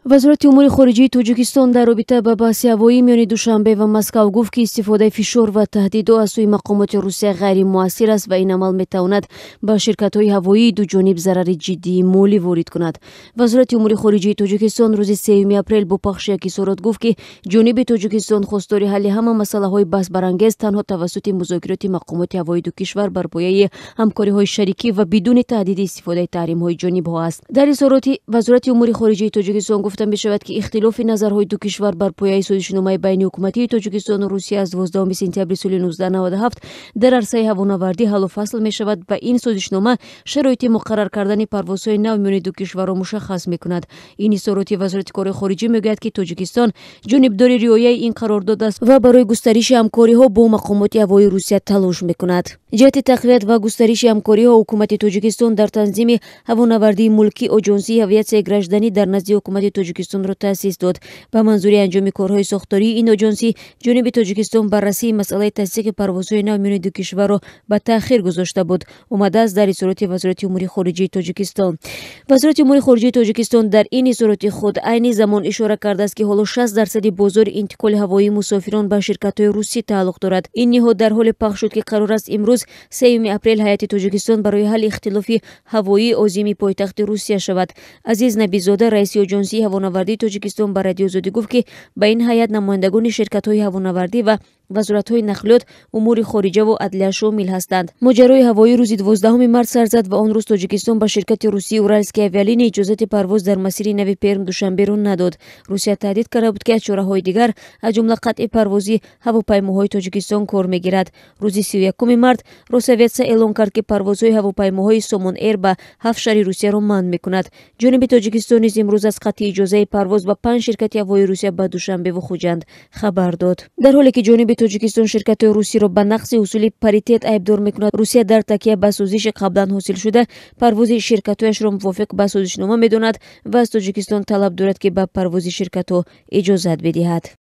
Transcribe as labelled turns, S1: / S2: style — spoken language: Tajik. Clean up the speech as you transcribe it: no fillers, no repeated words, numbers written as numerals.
S1: Вазорати умури хориҷии Тоҷикистон дар робита ба баҳси ҳавоӣ миёни Душанбе ва Москав гуфт, ки истифодаи фишор ва таҳдидҳо аз сӯи мақомоти Русия ғайримуассир аст ва ин амал метавонад ба ширкатҳои ҳавоии дуҷониб зарари ҷиддии молӣ ворид кунад. Вазорати умури хориҷии Тоҷикистон рӯзи 3 апрел бо пахши як изҳорот гуфт, ки ҷониби Тоҷикистон хостори ҳалли ҳама масъалаҳои баҳсбарангез танҳо тавассути музокироти мақомоти ҳавоии ду кишвар бар пояи ҳамкориҳои шарикӣ ва бидуни таҳдиди истифодаи таҳримҳои ҷонибҳо аст. Дар изҳороти Вазорати умури хориҷии Тоҷикистон гуфта мешавад, ки ихтилофи назарҳои ду кишвар бар пояи созишномаи байниҳукуматии Тоҷикистону Русия аз 12 сентябри соли 1997 дар арсаи ҳавонавардӣ ҳаллу фасл мешавад ва ин созишнома шароити муқаррар кардани парвозҳои нав миёни ду кишварро мушаххас мекунад. Ин изҳороти Вазорати корҳои хориҷӣ мегӯяд, ки Тоҷикистон ҷонибдори риояи ин қарордод аст ва барои густариши ҳамкориҳо бо мақомоти ҳавоии Русия талош мекунад. Ҷиҳати тақвият ва густариши ҳамкориҳо ҳукумати Тоҷикистон дар танзими ҳавонавардии мулкӣ Оҷонсии авиатсияи гражданӣ дар назди ҳукумати Тоҷикистонро таъсис дод. Ба манзури анҷоми корҳои сохтории ин оҷонсӣ ҷониби Тоҷикистон баррасии масъалаи тасдиқи парвозҳои нав миёни ду кишварро ба таъхир гузошта буд, омадааст дар изҳороти Вазорати умури хориҷии Тоҷикистон. Вазорати умури хориҷии Тоҷикистон дар ин изҳороти худ айни замон ишора кардааст, ки ҳоло 60% бозори интиқоли ҳавоии мусофирон ба ширкатҳои русӣ тааллуқ дорад. Ин ниҳод дар ҳоле пахш шуд, ки қарор аст имрӯз 3 апрел ҳайати Тоҷикистон барои ҳалли ихтилофи ҳавоӣ озими пойтахти Русия шавад. Азиз Набизода, раиси оҷонсии ҳавонавардии Тоҷикистон, ба Радиои Озодӣ гуфт, ки ба ин ҳайат намояндагони ширкатҳои ҳавонавардӣ ва вазоратҳои нақлиёт, умури хориҷаву адлия шомил ҳастанд. Моҷарои ҳавоӣ рӯзи 12 март сар зад ва он рӯз Тоҷикистон ба ширкати русии Уральские авиалинии иҷозати парвоз дар масири нави Перм Душанберо надод. Русия таҳдид карда буд, ки аз чораҳои дигар, аз ҷумла қатъи парвози ҳавопаймоҳои Тоҷикистон кор мегирад. Рӯзи 31 март Росавиатсия эълон кард, ки парвозҳои ҳавопаймоҳои Сомон Эйр ба 7 шаҳри Русияро манъ мекунад. Ҷониби Тоҷикистон низ имрӯз аз қатъи иҷозаи парвоз ба 5 ширкати ҳавоии Русия ба Душанбеву Хуҷанд хабар дод. Дар ҳоле ки ҷониби Тоҷикистон ширкатҳои русиро ба нақзи усули паритет айбдор мекунад, Русия дар такя ба созиши қаблан ҳосилшуда парвози ширкатҳояшро мувофиқ ба созишнома медонад ва аз Тоҷикистон талаб дорад, ки ба парвози ширкатҳо иҷозат бидиҳад.